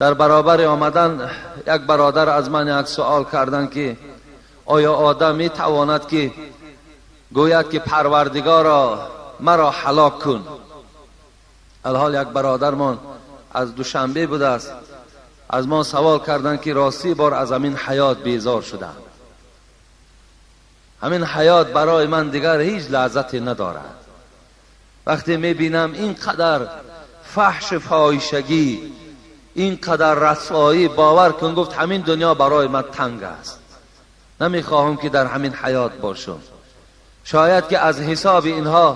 Дар баробари омадан як бародар аз ман як суол карданд, ки оё одам метавонад ки гӯяд ки Парвардигоро маро ҳалок кун? Алҳол як бародармон аз Душанбе будааст, аз мо савол карданд, ки ростӣ бор аз ҳамин ҳаёт безор шудам, ҳамин ҳаёт барои ман дигар ҳеҷ лаззате надорад. Вақте мебинам ин қадар фаҳш фоҳишагӣ, ин қадар расвоӣ, бовар кун, гуфт ҳамин дунё барои ман танг аст, намехоҳам ки дар ҳамин ҳаёт бошам. Шояд ки аз ҳисоби инҳо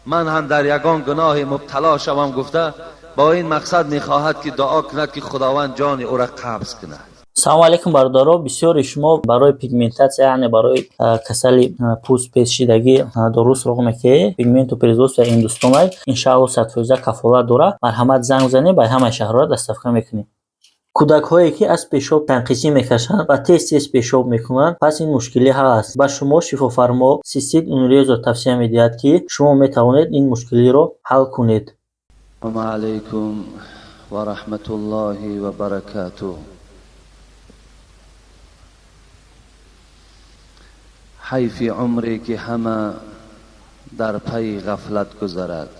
ман ҳам дар ягон гуноҳи мубтало шавам, гуфта бо ин мақсад мехоҳад ки дуо кунад ки Худованд ҷони ӯро қабз кунад. Салому алейкум, бародаро. Бисёри шумо барои пигментатсия, яъне барои касали пӯст пешшидагӣ дору суроғ мекунед. Пигменту производства Ҳиндустонай, иншаалло, 100% кафолат дорад. Марҳамат, занг занед, ба ҳамаи шаҳрҳоро доставка мекунем. Кӯдакҳое ки аз пешоб танқисӣ мекашанд ва тез тез пешоб мекунанд, пас ин мушкилӣ ҳаст. Ба шумо шифофармо Цистит Унрезо тавсия медиҳад, ки шумо метавонед ин мушкилиро ҳал кунед. Ассалому алайкум ва раҳматуллоҳи ва баракатуҳ. Ҳайфи умре ки ҳама дар пайи ғафлат гузарад,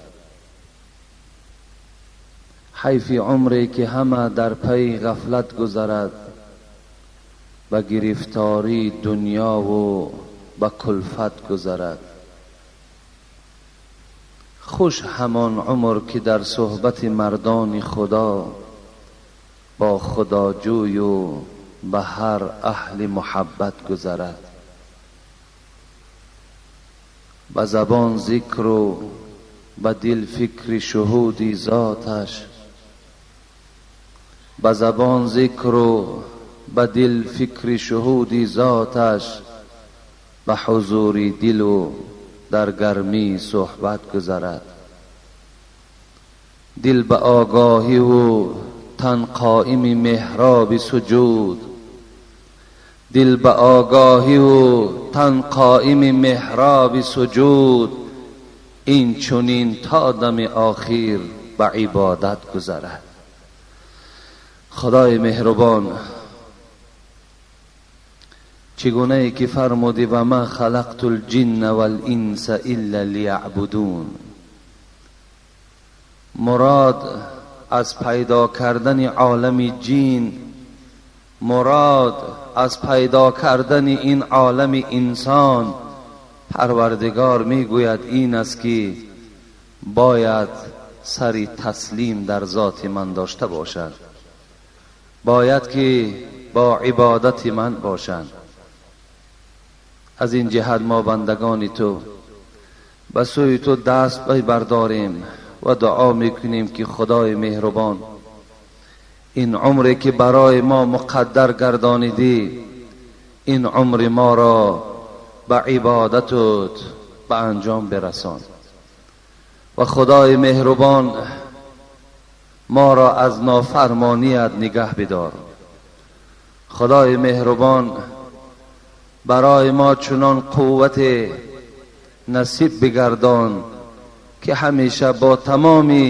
ҳайфи умре ки ҳама дар пайи ғафлат гузарад, ба гирифтории дунёву ба кулфат гузарад. Хуш ҳамон умр ки дар суҳбати мардони Худо бо худоҷӯю ба ҳар аҳли муҳаббат гузарад. Ба забон зикру ба дил фикри шуҳуди зоташ, ба забон зикру ба дил фикри шуҳуди зоташ, ба ҳузури дилу дар гармии суҳбат гузарад. Дил ба огоҳиву тан қоими меҳроби суҷуд, дил ба огоҳиву тан қоими меҳроби суҷуд, ин чунин то дами охир ба ибодат гузарад. Худои меҳрубон, чӣ гунае ки фармудӣ ва ма халақту лҷинна вал-инса илла лияъбудун, мурод аз пайдо кардани олами ҷин, мурод аз пайдо кардани ин олами инсон, Парвардигор мегӯяд ин аст ки бояд сари таслим дар зоти ман дошта бошад, бояд ки бо ибодати ман бошанд. Аз ин ҷиҳат мо бандагони ту ба сӯи ту даст бардорем ва дуо мекунем ки Худои меҳрубон ин умре ки барои мо муқаддар гардонидӣ, ин умри моро ба ибодатут ба анҷом бирасон ва Худои меҳрубон моро аз нофармоният нигаҳ бидор. Худои меҳрубон барои мо чунон қувват насиб бигардон ки ҳамеша бо тамоми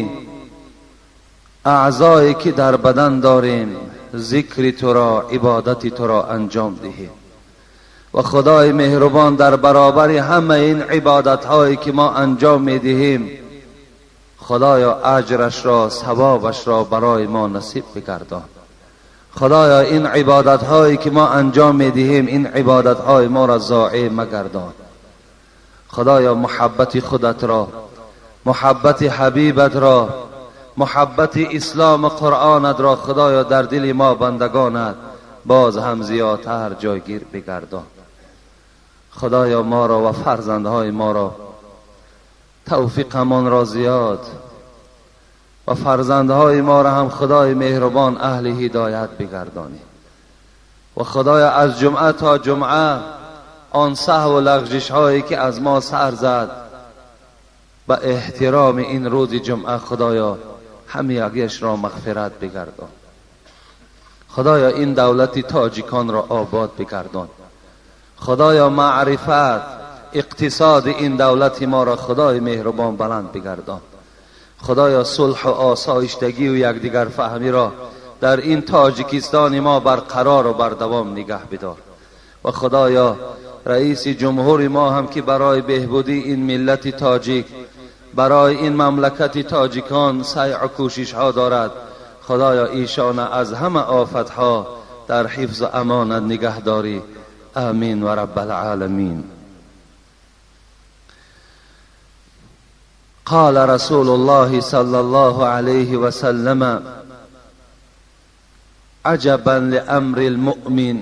аъзое ки дар бадан дорем зикри туро, ибодати туро анҷом диҳем ва Худои меҳрубон дар баробари ҳамаи ин ибодатҳое ки мо анҷом медиҳем, Худоё аҷрашро, савобашро барои мо насиб бигардон. Худоё ин ибодатҳое ки мо анҷом медиҳем, ин ибодатҳои моро зоеъ магардон. Худоё муҳаббати худатро, муҳаббати ҳабибатро, муҳаббати ислому Қуръонатро Худоё дар дили мо бандагонат боз ҳам зиёдтар ҷойгир бигардон. Худоё моро ва фарзандҳои моро тавфиқамонро зиёд ва фарзандҳои моро ҳам Худои меҳрубон аҳли ҳидоят бигардонӣ. Ва Худоё аз ҷумъа то ҷумъа он саҳву лағжишҳое ки аз мо сар зад, ба эҳтироми ин рӯзи ҷумъа Худоё ҳамаягиашро мағфират бигардон. Худоё ин давлати тоҷиконро обод бигардон. Худоё маърифат, иқтисоди ин давлати моро Худои меҳрубон баланд бигардон. Худоё сулҳу осоиштагию якдигарфаҳмиро در این تاجیکستان ما برقرار و بردوام نگه بدار. و خدایا رئیس جمهور ما هم که برای بهبودی این ملت تاجیک، برای این مملکت تاجیکان سعی و کوشش ها دارد، خدایا ایشان از همه آفت ها در حفظ و امانت نگهداری. آمین و رب العالمین. قال رسول الله صلی الله علیه و سلم: عجبا لأمر المؤمن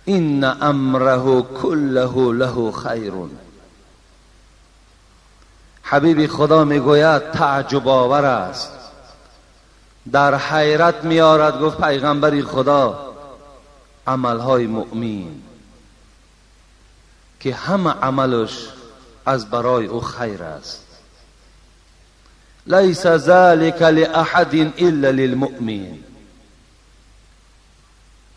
إن أمره كله له خیر. حبیب خدا میگوید تعجب آور است، در حیرت میآرد. گفت پیغمبر خدا عملهای مؤمن که همه عملش از برای او خیر است. لیس ذلك لأحد الا للمؤمن.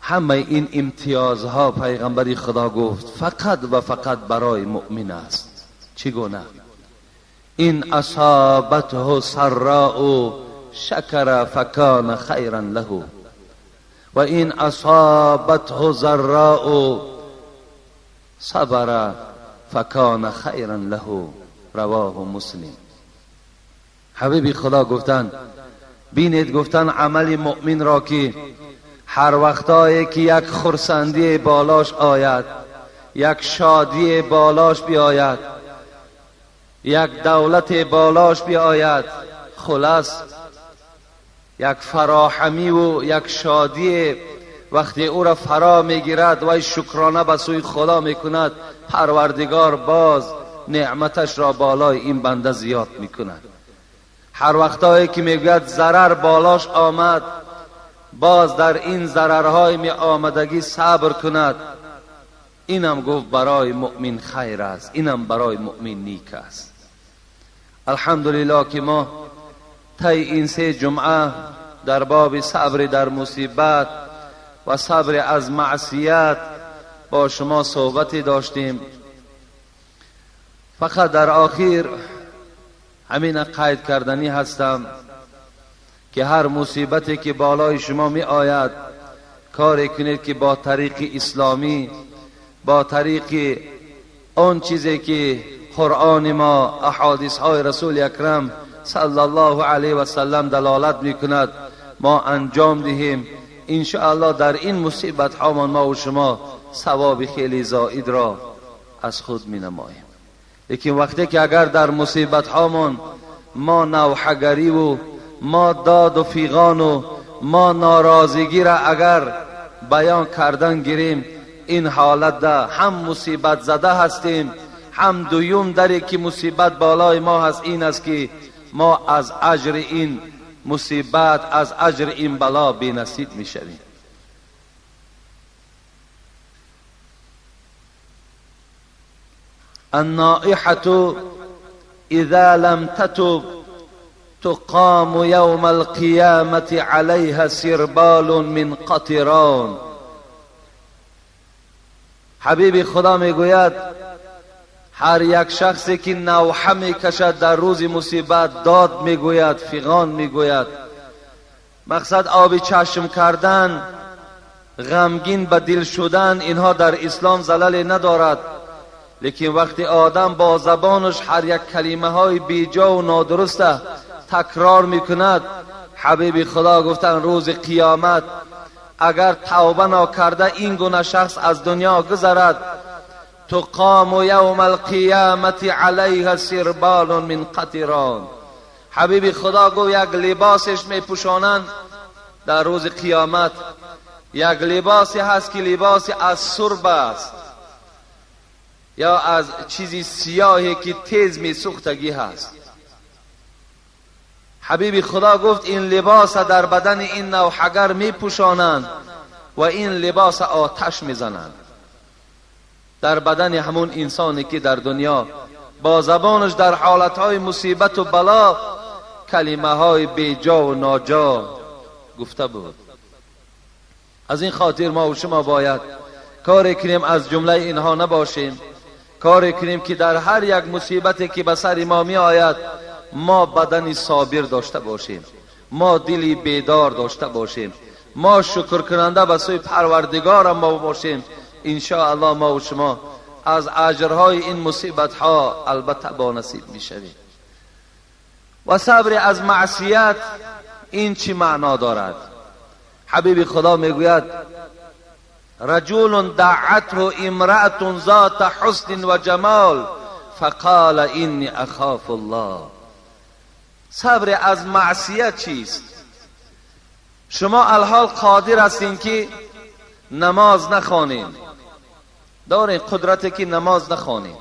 همه این امتیازها پیغمبر خدا گفت فقط و فقط برای مؤمن است. چگونه؟ این اصابته سراء شکر فکان خیرا له و این اصابته ضراء صبر فکان خیرا له. رواه مسلم. حبیب خدا گفتن بینید، گفتن عمل مؤمن را که هر وقتایی که یک خرسندی بالاش آید، یک شادی بالاش بیاید، یک دولت بالاش بیاید، خلاص یک فراهمی و یک شادی وقتی او را فرا میگیرد و شکرانه به سوی خدا میکند، پروردگار باز نعمتش را بالای این بنده زیاد میکند. هر وقتایی که میگوید ضرر بالاش آمد، باز در این ضررهای می آمدگی صبر کند، اینم گفت برای مؤمن خیر است، اینم برای مؤمن نیک است. الحمدلله که ما طی این سه جمعه در باب صبر در مصیبت و صبر از معصیت با شما صحبتی داشتیم. فقط در آخر همین قید کردنی هستم که هر مصیبتی که بالای شما می آید کاری کنید که با طریق اسلامی، با طریق آن چیزی که قرآن ما، احادیث های رسول اکرم صلی الله علیه و سلم دلالت می کند ما انجام دهیم. انشاءالله در این مصیبت ها ما و شما ثواب خیلی زائد را از خود می نماییم. لیکن وقتی که اگر در مصیبت هامان ما نوحگری و ما داد و فیغان و ما ناراضگی را اگر بیان کردن گیریم، این حالت ده هم مصیبت زده هستیم، هم دویم دری که مصیبت بالای ما هست این است که ما از اجر این مصیبت، از اجر این بلا بی نصیب می شویم. النائحة اذا لم تتب تقام یوم القیامة علیها سربال من قطران. حبیب خدا میگوید هر یک شخصی که نوحه میکشد در روز مصیبت، داد میگوید، فغان میگوید، مقصد آب چشم کردن، غمگین به دل شدن، اینها در اسلام زلل ندارد. لیکن وقتی آدم با زبانش هر یک کلمه های بیجا و نادرست تکرار میکند، حبیب خدا گفتن روز قیامت اگر توبه ناکرده این گونه شخص از دنیا گذرد، تقام یوم القیامت علیها سربال من قطران. حبیب خدا گفت یک لباسش میپوشانند در روز قیامت، یک لباسی هست که لباس از سرب است یا از چیزی سیاهی که تیز میسوختگی هست. حبیب خدا گفت این لباس در بدن این نوحگر میپوشانند و این لباس آتش میزنند در بدن همون انسانی که در دنیا با زبانش در حالتهای مصیبت و بلا کلمه های بیجا و ناجا گفته بود. از این خاطر ما و شما باید کاری کنیم از جمله اینها نباشیم، کاری کنیم که در هر یک مصیبتی که به سر ما می آید ما بدن صابر داشته باشیم ما دلی بیدار داشته باشیم، ما شکر کننده به سوی پروردگار ما باشیم، ان شاء الله ما و شما از اجرهای این مصیبت ها البته با نصیب میشویم. و صبر از معصیت این چی معنا دارد؟ حبیب خدا میگوید رجل دعته امرأة ذات حسن و جمال فقال اینی اخاف الله. صبر از معصیت چیست؟ شما الحال قادر هستین که نماز نخوانین، دارین قدرت که نماز نخوانین،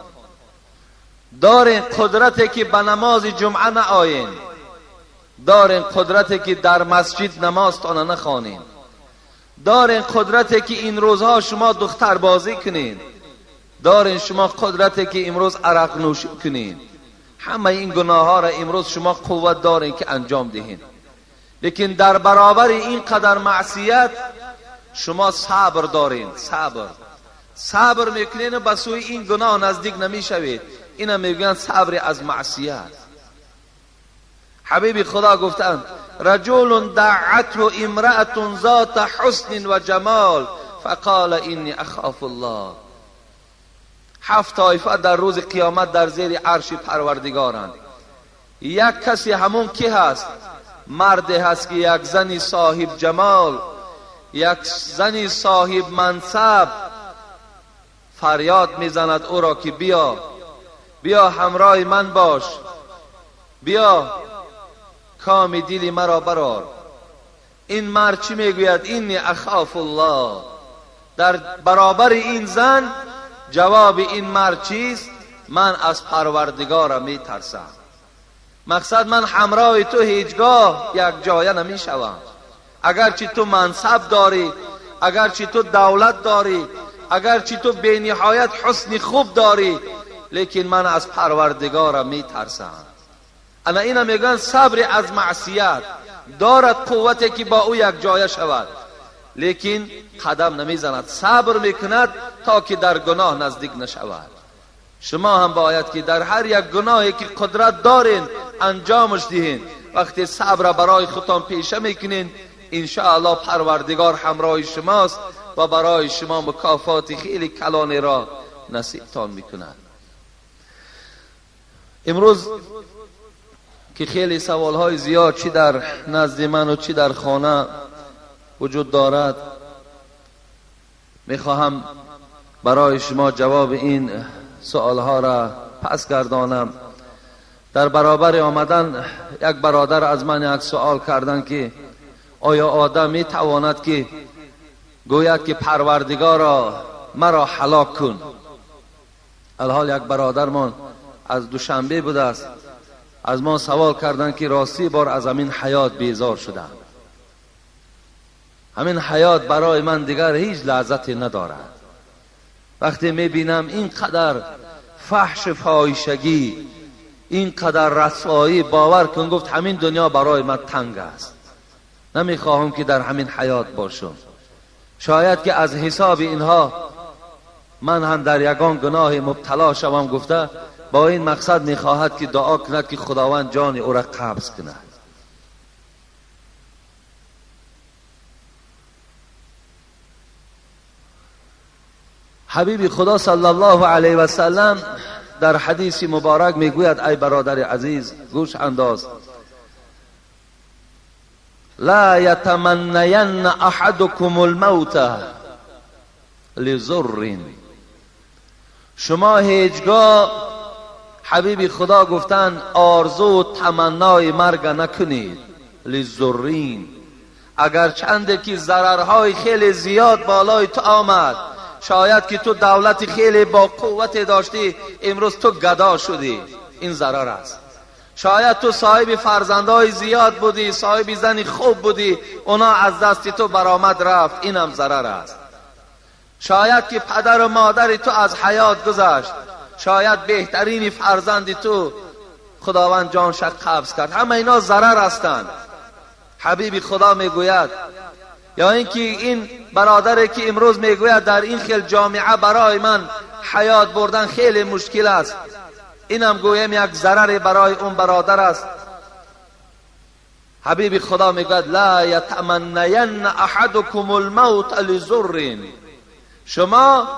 دارین قدرت که به نماز جمعه نآیین، دارین قدرت که در مسجد نمازتان نخوانین، دارین قدرت که این روزها شما دختر بازی کنین، دارین شما قدرت که امروز عرق نوشی کنین. همه این گناه ها را امروز شما قوت دارین که انجام دهین، لیکن در برابر این قدر معصیت شما صبر دارین. صبر میکنین و به سوی این گناه نزدیک نمیشوید. اینا میگن صبر از معصیت. حبیب خدا گفتند رجل دعته امرأة ذات حسن و جمال فقال اینی اخاف الله. 7 طایفه در روز قیامت در زیر عرش پروردگارند. یک کسی همون کی هست؟ مرد هست که یک زنی صاحب جمال، یک زنی صاحب منصب فریاد میزند او را که بیا، بیا همراه من باش، بیا کام دل مرا برار. این مرد چی میگوید؟ اینی اخاف الله. در برابر این زن جواب این مرد چیست؟ من از پروردگارم میترسم. مقصد من همراه تو هیچگاه یک جایه نمیشوم. اگرچه تو منصب داری، اگرچه تو دولت داری، اگرچه تو بی نهایت حسن خوب داری، لیکن من از پروردگارم میترسم. انا اینا میگن صبر از معصیت. دارد قوتی که با او یک جایه شود، لیکن قدم نمیزند، صبر میکند تا که در گناه نزدیک نشود. شما هم باید که در هر یک گناهی که قدرت دارین انجامش دهین. وقتی صبر برای خودتان پیشه میکنین، ان شاء الله پروردگار همراه شماست و برای شما مکافات خیلی کلانی را نصیبتان میکند. امروز که خیلی سوالهای زیاد چی در نزد من و چی در خانه وجود دارد، میخواهم برای شما جواب این سوالها را پس گردانم. در برابر آمدن یک برادر از من یک سوال کردن که آیا آدم میتواند که گوید که پروردگارا مرا هلاک کن؟ الحال یک برادرمان از دوشنبه بوده است، از ما سوال کردن که راستی بار از همین حیات بیزار شدم، همین حیات برای من دیگر هیچ لذتی ندارد. وقتی میبینم اینقدر فحش فاحشگی، اینقدر رسوایی، باور کن گفت همین دنیا برای من تنگ است، نمیخواهم که در همین حیات باشم. شاید که از حساب اینها من هم در یگان گناه مبتلا شوم. گفته با این مقصد میخواهد که دعا کند که خداوند جان او را قبض کند. حبیب خدا صلی الله علیه و سلم در حدیث مبارک میگوید ای برادر عزیز گوش انداز، لا یتمنین احدکم الموت لضر. شما هیچگاه، حبیب خدا گفتن، آرزو و تمنای مرگ نکنید. لضرین، اگر چند که ضررهای خیلی زیاد بالای تو آمد، شاید که تو دولت خیلی با قوت داشتی، امروز تو گدا شدی، این ضرر است. شاید تو صاحب فرزندهای زیاد بودی، صاحب زنی خوب بودی، اونا از دست تو برآمد رفت، اینم ضرر است. شاید که پدر و مادر تو از حیات گذشت، شاید بهترین فرزند تو خداوند جانش قبض کرد، همه اینا ضرر هستند. حبیب خدا میگوید، یا اینکه این برادری که امروز میگوید در این خیل جامعه برای من حیات بردن خیلی مشکل است، اینم گویم یک ضرر برای اون برادر است. حبیب خدا میگوید لا یتمنین احدکم الموت لضر. شما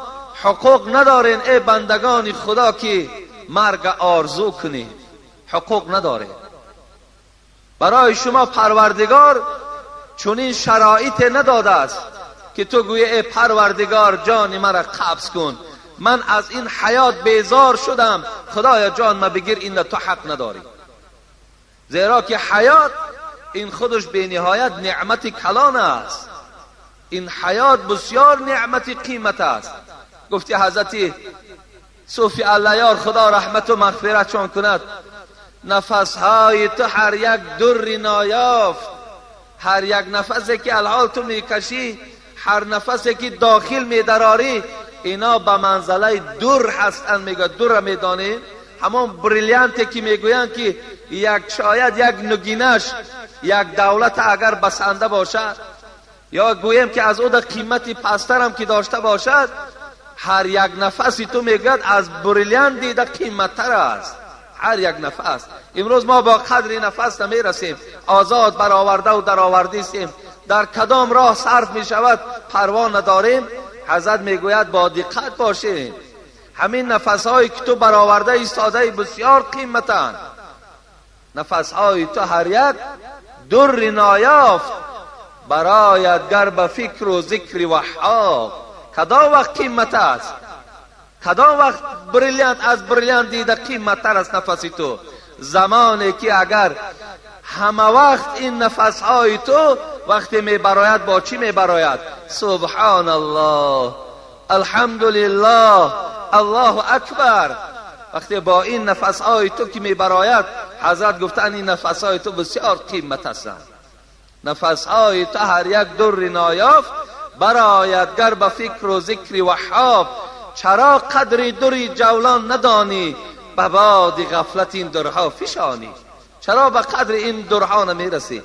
حقوق ندارین ای بندگان خدا که مرگ آرزو کنید، حقوق ندارین. برای شما پروردگار چنین شرایط نداده است که تو گویی ای پروردگار جان مرا قبض کن، من از این حیات بیزار شدم، خدایا جان ما بگیر، این تو حق نداری. زیرا که حیات این خودش به نهایت نعمت کلان است، این حیات بسیار نعمت قیمت است. گفتی حضرت صوفی اللهیار خدا رحمت و مغفرت چون کند، نفسهای تو هر یک در نایافت، هر یک نفسی که الحال تو میکشی، هر نفسی که داخل میدراری، اینا به منزله در هستند. میگه در میدانی، همون بریلیانتی که میگویند که یک شاید یک نگینش یک دولت اگر بسنده باشد، یا گویم که از او در قیمت پسترم که داشته باشد، هر یک نفسی تو میگوید از بریلیانت دیده قیمتتر است. هر یک نفس. امروز ما با قدر نفس نمیرسیم، آزاد برآورده و درآوردیستیم، در کدام راه صرف می شود پروا نداریم. حضرت میگوید با دقت باشیم، همین نفس هایی که تو برآورده ایستاده بسیار قیمتند. نفس های تو هر یک در نایافت، برایت گر به فکر و ذکر وهاب. کدام وقت قیمت است؟ کدام وقت بریلیانت از بریلیانت دیده قیمت تر است نفس تو؟ زمانی که اگر همه وقت این نفس های تو وقتی می براید با چی می براید؟ سبحان الله، الحمدلله، الله اکبر. وقتی با این نفس های تو که می براید، حضرت گفتن این نفس های تو بسیار قیمت هستند. نفس های تو هر یک در نایافت، براید گر به فکر و ذکر وهاب. چرا قدر دری جولان ندانی، به باد غفلت این درها فشانی. چرا به قدر این درها نمیرسی؟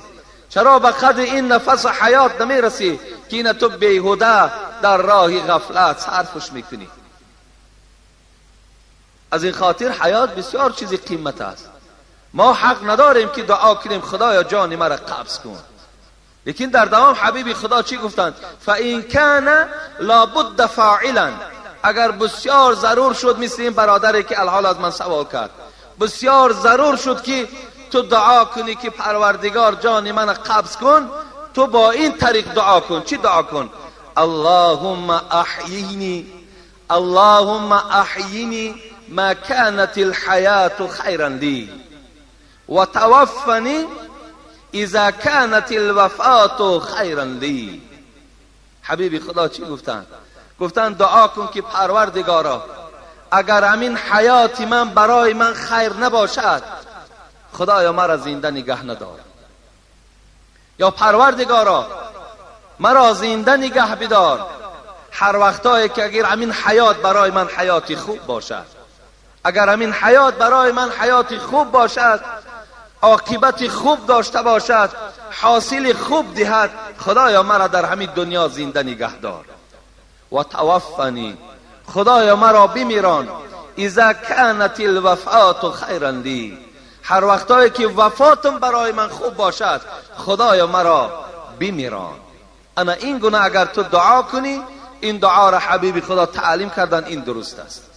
چرا به قدر این نفس حیات نمیرسی که این تو بیهوده در راه غفلت صرفش میکنی؟ از این خاطر حیات بسیار چیزی قیمت است. ما حق نداریم که دعا کنیم خدایا جان مرا قبض کن. لیکن در دوام حبیب خدا چی گفتند؟ فَإِنْ كَانَ لابد فاعلا. اگر بسیار ضرور شد، مثل این برادری که الحال از من سوال کرد، بسیار ضرور شد که تو دعا کنی که پروردگار جان من قبض کن، تو با این طریق دعا کن. چی دعا کن؟ اللهم احیینی، اللهم احیینی ما كانت الحیات خیرا لی و توفنی اذا كانت الوفات خیرا لی. حبیب خدا چی گفتن؟ گفتن دعا کن که پروردگارا اگر همین حیات من برای من خیر نباشد، خدایا مرا زنده نگه ندار. یا پروردگارا مرا زنده نگه بدار هر وقتایی که اگر همین حیات برای من حیاتی خوب باشد، اگر همین حیات برای من حیاتی خوب باشد، عاقبت خوب داشته باشد، حاصل خوب دهد، خدایا مرا در همین دنیا زنده نگه دار. و توفنی، خدایا مرا بمیران، اذا كانت الوفات خیرا لی. هر وقتایی که وفاتم برای من خوب باشد، خدایا مرا بمیران. انا این گونه اگر تو دعا کنی، این دعا را حبیب خدا تعلیم کردن، این درست است.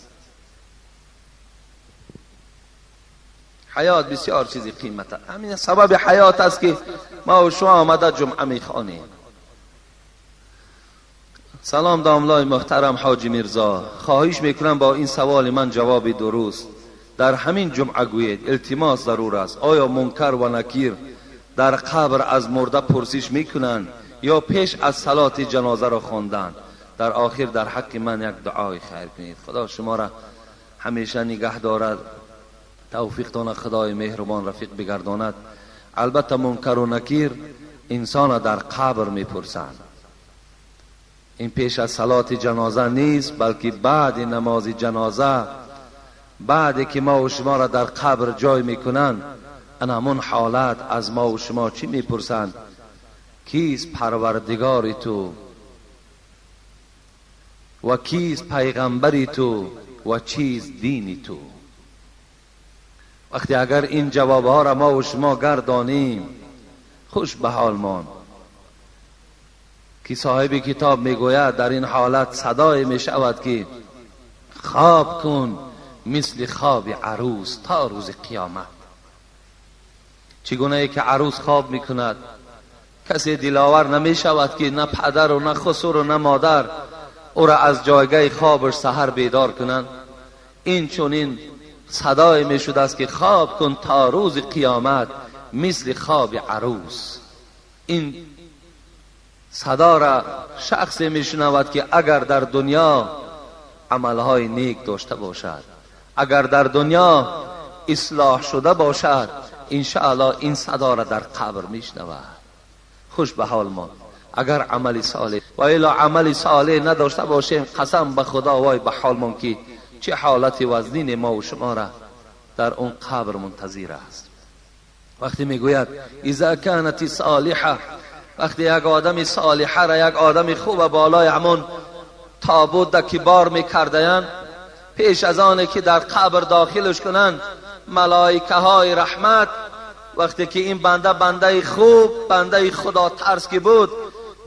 حیات بسیار چیزی قیمت است. همین سبب حیات است که ما و شما آمده جمعه میخوانیم. سلام داملای محترم حاجی میرزا، خواهش میکنم با این سوال من جواب درست در همین جمعه گویید، التماس ضرور است. آیا منکر و نکیر در قبر از مرده پرسش میکنند یا پیش از صلات جنازه را خواندن؟ در آخر در حق من یک دعای خیر کنید. خدا شما را همیشه نگه دارد، توفیق داند، خدای مهربان رفیق بگرداند. البته منکر و نکیر انسان در قبر میپرسند. این پیش از صلات جنازه نیست، بلکه بعد نماز جنازه، بعد که ما و شما را در قبر جای میکنند، همون حالت از ما و شما چی میپرسند؟ کیست پروردگار تو و کیست پیغمبری تو و چیز دینی تو؟ وقتی اگر این جوابها را ما و شما گردانیم، خوش به حالمان که صاحب کتاب میگوید در این حالت صدای میشود که خواب کن مثل خواب عروس تا روز قیامت. چگونه ای که عروس خواب میکند، کسی دلاور نمیشود که نه پدر و نه خسر و نه مادر او را از جایگاه خوابش سحر بیدار کنند. این چنین صدای میشد است که خواب کن تا روز قیامت مثل خواب عروس. این صدا را شخصی میشنود که اگر در دنیا عملهای نیک داشته باشد، اگر در دنیا اصلاح شده باشد، انشاءالله این صدا را در قبر میشنود. خوش به حال ما اگر عمل صالح و الا عمل صالح نداشته باشیم، قسم به خدا وای به حال ما که چه حالت وزنین ما و شما را در اون قبر منتظر است. وقتی میگوید اذا كانت صالحه، وقتی یک آدم صالحه را، یک آدم خوب بالای همون تابوت که بار میکردند، پیش از آن که در قبر داخلش کنند، ملائکه های رحمت وقتی که این بنده، بنده خوب، بنده خدا ترس که بود،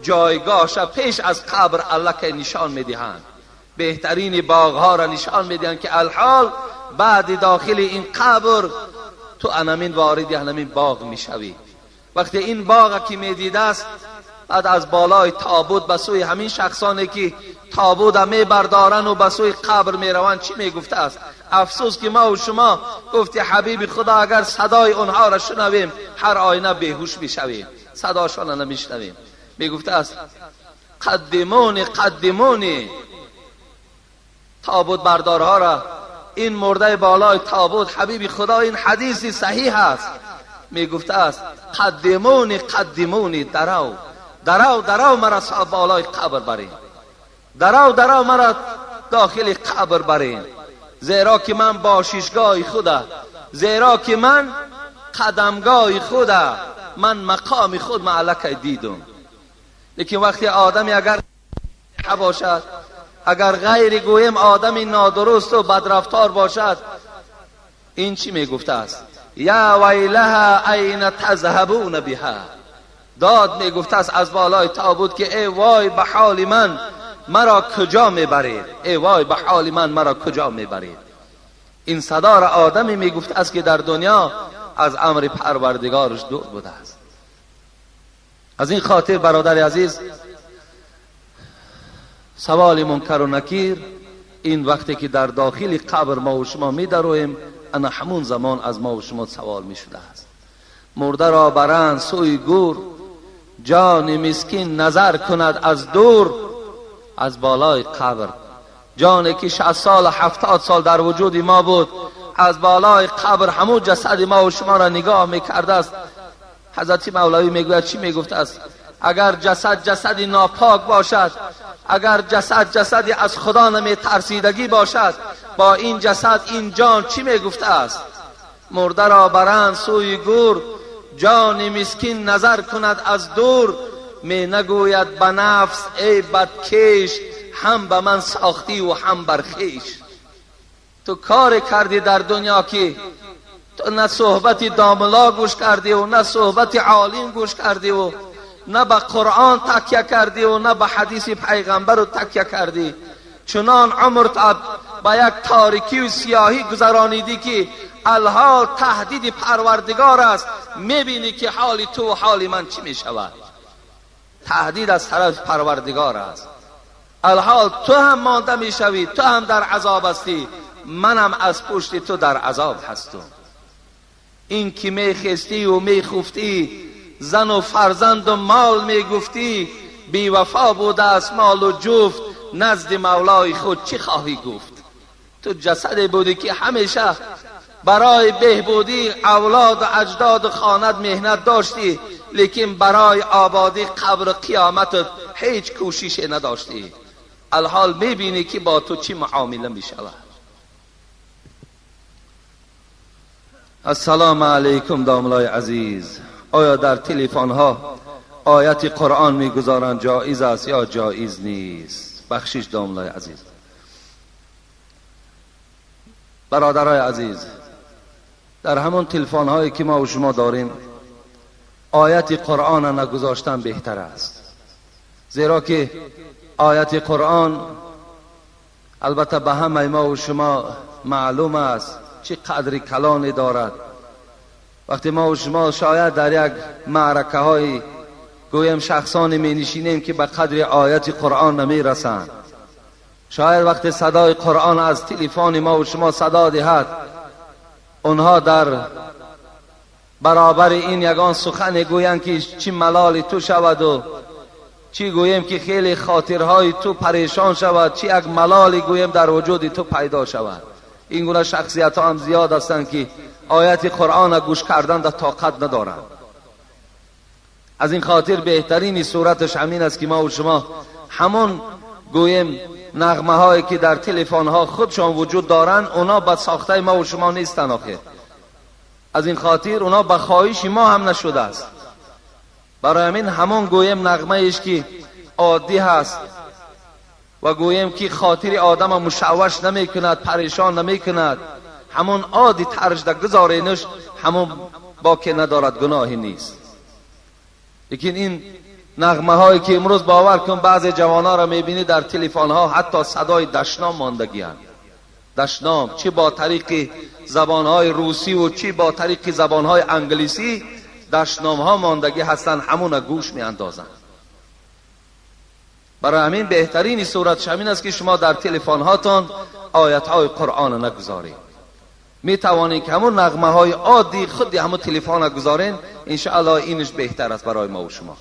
جایگاهش پیش از قبر الله نشان میدهند، بهترین باغها را نشان میدهند که الحال بعد داخل این قبر تو انمین وارد انمین باغ میشوی. وقتی این باغ که میدیده است، بعد از بالای تابوت به سوی همین شخصانی که تابوت میبردارن و به سوی قبر میروند چی میگفته است؟ افسوس که ما و شما گفتی حبیب خدا اگر صدای اونها را شنویم هر آینه بیهوش میشویم، صداشان را نمیشنویم. میگفته است قدمونی قدمونی، تابوت بردارها را، این مرده بالای تابوت حبیب خدا، این حدیث صحیح است، میگفته است قدمونی قدمونی، درو درو درو مرا بالای قبر برین، درو درو مرا داخل قبر برین، زیرا که من باششگاه خوده، زیرا که من قدمگاه خوده، من مقام خود معلکه دیدم. لیکن وقتی آدمی اگر باشد، اگر غیر گویم آدمی نادرست و بدرفتار باشد، این چی میگفته است؟ یا ویلها این تذهبون بها، داد میگفته است از بالای تابوت که ای وای به حال من، مرا کجا میبرید، ای وای به حال من، مرا کجا میبرید. این صدا را آدمی میگفته است که در دنیا از امر پروردگارش دور بوده است. از این خاطر برادر عزیز، سوال منکر و نکیر این وقتی که در داخل قبر ما و شما میدرویم، انا همون زمان از ما و شما سوال میشده است. مرده را برند سوی گور، جان مسکین نظر کند از دور. از بالای قبر جانی که 60 سال 70 سال در وجود ما بود، از بالای قبر همون جسد ما و شما را نگاه میکرده است. حضرت مولوی میگوید چی میگفت است؟ اگر جسد جسدی ناپاک باشد، اگر جسد جسدی از خدا نمی ترسیدگی باشد، با این جسد این جان چی میگفته است؟ مرده را برند سوی گور، جان مسکین نظر کند از دور. می نگوید به نفس ای بدکیش، هم به من ساختی و هم بر خویش. تو کار کردی در دنیا که تو نه صحبت داملا گوش کردی و نه صحبت عالم گوش کردی و نه به قرآن تکیه کردی و نه به حدیث پیغمبر رو تکیه کردی. چنان عمر با یک تاریکی و سیاهی گذرانیدی که الحال تهدید پروردگار است. میبینی که حال تو و حال من چی میشود. تهدید از طرف پروردگار است. الحال تو هم مانده میشوی، تو هم در عذاب هستی، منم از پشت تو در عذاب هستم. این که میخستی و میخفتی، زن و فرزند و مال میگفتی، بی وفا بوده است مال و جفت، نزد مولای خود چی خواهی گفت؟ تو جسد بودی که همیشه برای بهبودی اولاد و اجداد و خانت مهنت داشتی، لیکن برای آبادی قبر قیامتت هیچ کوشش نداشتی. الحال میبینی که با تو چی معامله میشود. السلام علیکم داملای عزیز، آیا در تلفن ها آیت قرآن میگذارند جایز است یا جایز نیست؟ بخشش داملای عزیز. برادرای عزیز، در همون تلفن هایی که ما و شما داریم Ояти Қуръона нагузоштан беҳтар аст, зеро ки ояти Қуръон албатта ба ҳамаи мо ва шумо маълум аст, чӣ қадри калоне дорад. Вақте мо ва шумо шояд дар як маъракаҳои гӯем шахсоне менишинем, ки ба қадри ояти Қуръон намерасанд, шояд вақте садои Қуръон аз телефони мо ва шумо садо диҳад, онҳо дар баробари ин ягон сухане гӯянд, ки чӣ малоли ту шаваду чӣ гӯем, ки хеле хотирҳои ту парешон шавад, чӣ як малоле гӯем дар вуҷуди ту пайдо шавад. Ин гуна шахсиятҳо ҳам зиёд ҳастанд, ки ояти Қуръона гӯш кардан дар тоқат надоранд. Аз ин хотир беҳтарини сураташ ҳамин аст, ки мо ва шумо ҳамон гӯем нағмаҳое, ки дар телефонҳо худшон вуҷуд доранд, اونا ба сохтаи мо ва шумо нестанд охир. Аз ин хотир اونا ба хоҳиши мо ҳам нашудааст. Барои ҳамин ҳамон гӯем нағмаеш, ки оддӣ ҳаст ва гӯем, ки хотири одама мушавваш намекунад, парешон намекунад, ҳамон одди таржда гузоренаш, ҳамон боке надорад, гуноҳе нест. Лекин ин нағмаҳое, ки имрӯз, бовар кун, баъзе ҷавонҳоро мебинӣ, дар телефонҳо ҳатто садои дашном мондагианд. Дашном чӣ бо тариқи забонҳои русӣ ву чӣ бо тариқи забонҳои англисӣ дашномҳо мондагӣ ҳастанд, ҳамуна гӯш меандозанд. Барои ҳамин беҳтарини суратш ҳамин аст, ки шумо дар телефонҳотон оятҳои Қуръона нагузоред. Метавонед, ки ҳамун нағмаҳои оддии худи ҳамун телефона гузорен, иншоаллоҳ, инш беҳтар аст барои мо ва шумо.